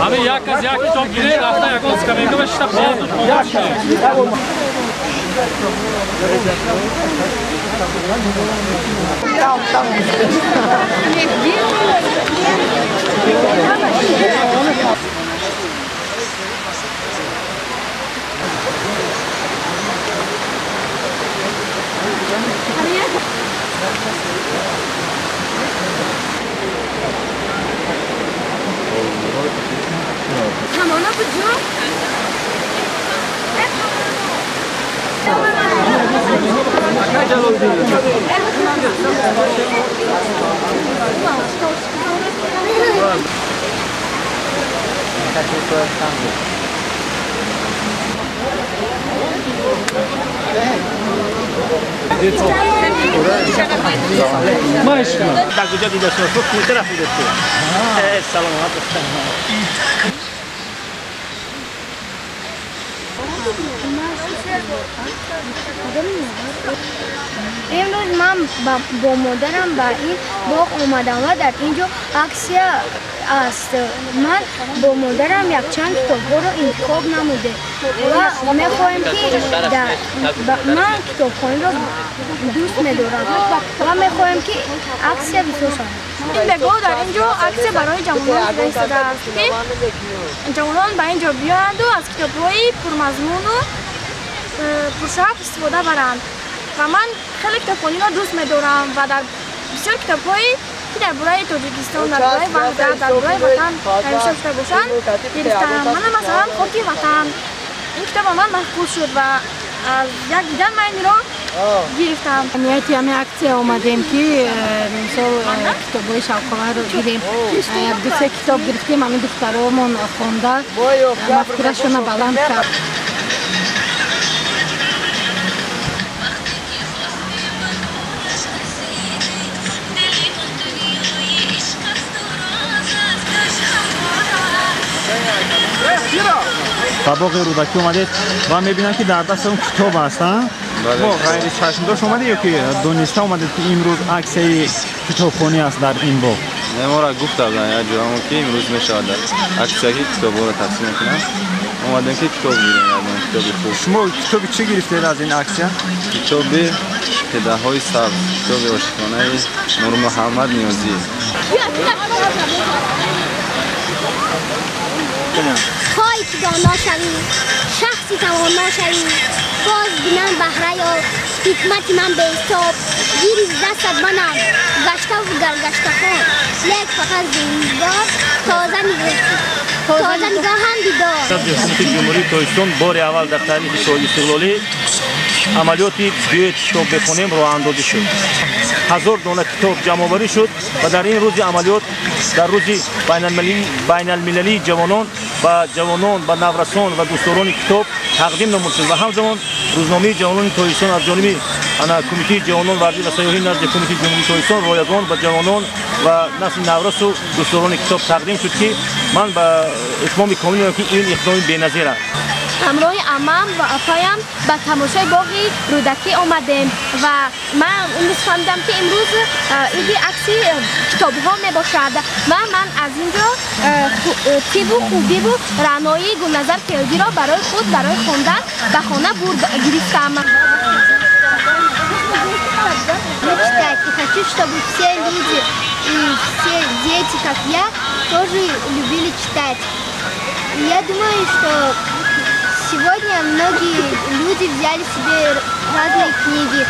Ҳамин як кас як китоб гиред, рафта ягон скамейка ба шита хонад. Дар куҷо дида шуд? Куҷо рафтед? Саломат бошед. Имрӯз ман бо модарам ба ин боғ омадам ва дар ин ҷо аксия аст. Ман бо модарам якчанд китобҳоро интихоб намудем ва мехоҳем ки ман китобхониро дӯст медорам ва мехоҳем ки аксия бисёр шавад. Ин бегоҳ дар ин ҷо аксия барои ҷавонон шуда истодааст, ки ҷавонон ба ин ҷо биёянду аз китобҳои пурмазмуну пуршавқ истифода баранд. Ва ман хеле китобхониро дӯст медорам ва дар бисёр китобҳое ки дар бораи Тоҷикистон, дар бораи ваҳдат, дар бораи ватан навишта шуда бошанд гирифтам. Мана масалан «Хоки ватан». Ин китоб ба ман маъқул шуд ва аз як дидан ман инро гирифтам. Нияти ҳамин аксия омадем, ки мисол китобҳои шавқоварро гирем. Як ду-се китоб гирифтем, ҳамин духтаромон хонда мафкурашонро баланд кард. Ба боғи Рӯдакӣ омадед ва мебинам, ки дар дастатон китоб аст. Мо ғайри чашмдошт омадед ё ки дониста омадед, ки имрӯз аксияи китобхонӣ аст дар ин боғ? Не, моро гуфта буданд як ҷоамо, ки имрӯз мешавад аксия, ки китобҳоро тақсим мекунанд. Омадем, ки китоб гирем, ягон китоби хуб. Шумо китоби чӣ гирифтед аз ин аксия? Китоби «Педаҳои сабз», китоби ошиқонаи Нурмуҳаммад Ниёзӣ. Хоҳӣ ки доно шавӣ, шахси тавоно шавӣ, боз бинам баҳра ёб, ҳикмати ман беҳисоб, гири дастат манам, гаштаву гаргаштахон, лек фақат зиндор, тоза нигоҳам бидор. Ҳукумати Ҷумҳурии Тоҷикистон бори аввал дар таърихи соҳибистиқлолӣ амалиёти «Биёед китоб бихонем» роҳандозӣ шуд. 1000 дона китоб ҷамъоварӣ шуд ва дар ин рӯзи амалиёт, дар рӯзи байналмилалии ҷавонон, ба ҷавонон, ба наврасон ва дӯстдорони китоб тақдим намуд шуд. Ва ҳамзамон рӯзномаи ҷавонони Тоҷикистон аз ҷониби Кумитаи ҷавонон, варзиш ва сайёҳӣ назди Ҳукумати Ҷумҳурии Тоҷикистон ройгон ба ҷавонон ва насли наврасу дӯстдорони китоб тақдим шуд, ки ман ба итмоми комил мегӯям, ки ин иқдоми беназир аст. Ҳамроҳи амам ва апаям ба тамошои боғи Рӯдакӣ омадем ва ман имрӯз фаҳмидам, ки имрӯз иди акси китобҳо мебошад ва ман аз ин ҷо тибу хубиву раъноии Гулназар Келдиро барои худ, барои хондан ба хона бурд гирифтам. Читать. И хочу, чтобы все люди и все дети, как я, тоже любили читать. И я думаю, что сегодня многие люди взяли себе разные книги.